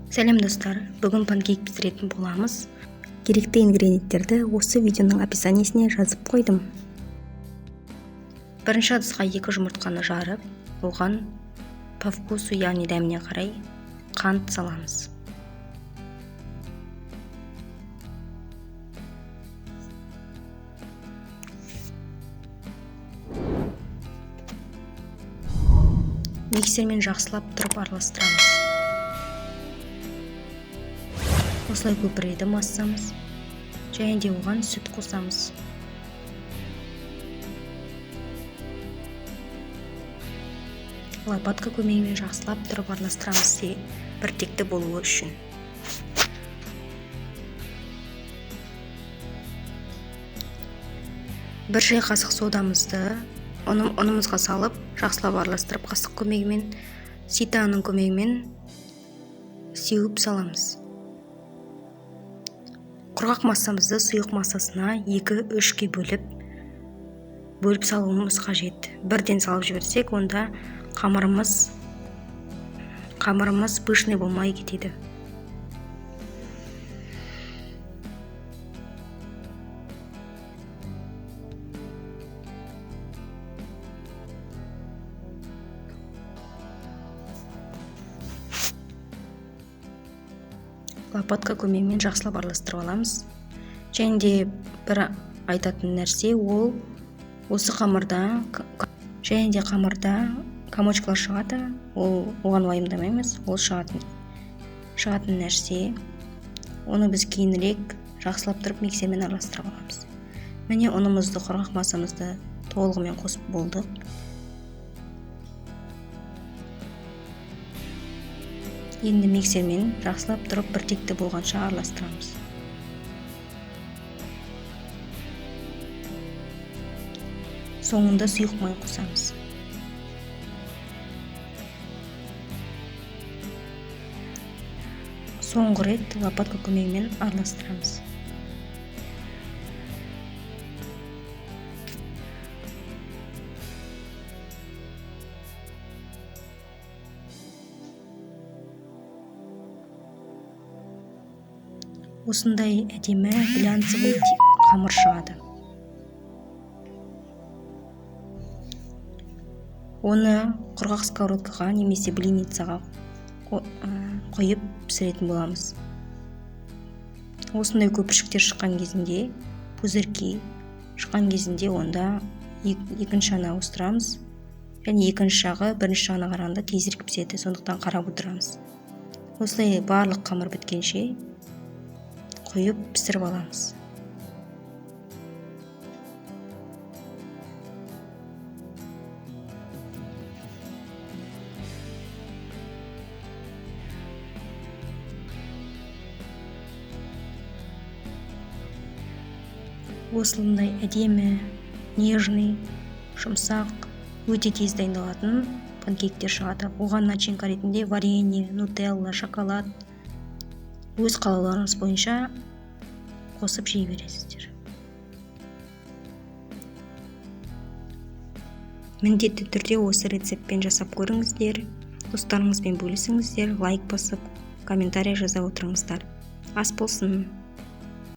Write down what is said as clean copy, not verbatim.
Сәлем достар, бүгін панкейк пісіретін боламыз. Керекті ингредиенттерді осы видеоның описаниесіне жазып қойдым. Бірінші ыдысқа 2 жұмыртқаны жарып, оған по вкусу, яғни дәміне қарай қант саламыз. Миксермен жақсылап тұрып араластырамыз. Осылай көпіреді массамыз. Және де оған сүт қосамыз. Лопатка көмегімен жақсылап тұрып араластырамыз, біртекті болуы үшін. Бір шай қасық содамызды ұнымызға салып, жақсылап араластырып, қасық көмегімен, ситаның көмегімен сеуіп саламыз. Құрғақ массамызды сұйық массасына 2-3-ке бөліп салуымыз қажет. Бірден салып жіберсек, онда қамырымыз пышный болмай кетеді. Лопатка көмегімен жақсылап араластырып аламыз. Және де бір айтатын нәрсе, ол осы қамырда, және де қамырда комочкалар шығады, ол оған уайымдамаймыз, ол шығатын нәрсе. Оны біз кейінірек жақсылап тұрып миксермен араластырып аламыз. Міне ұнымызды, құрғақ массамызды толығымен қосып болдық. Енді миксермен жақсылап тұрып біртекті болғанша араластырамыз. Соңында сұйық май қосамыз. Соңғы рет лопатка көмегімен араластырамыз. Осындай әдемі глянцевый қамыр шығады. Оны құрғақ сковородкаға немесе блинницаға қойып пісіретін боламыз. Осындай көпіршіктер шыққан кезінде, пузырьки шыққан кезінде онда екінші жағына ауыстырамыз. Және екінші жағы бірінші жағына қарағанда тезірек піседі, сондықтан қарап отырамыз. Осылай барлық қамыр біткенше құйып пісіріп аламыз. Осындай әдемі, нежный, жұмсақ, өте тез дайындалатын панкейктер шығады. Оған начинка ретінде варенье, нутелла, шоколад өз қалауларыңыз бойынша қосып жей бересіздер. Міндетті түрде осы рецептпен жасап көріңіздер, достарыңызбен бөлісіңіздер, лайк басып, комментарий жаза отырыңыздар. Ас болсын!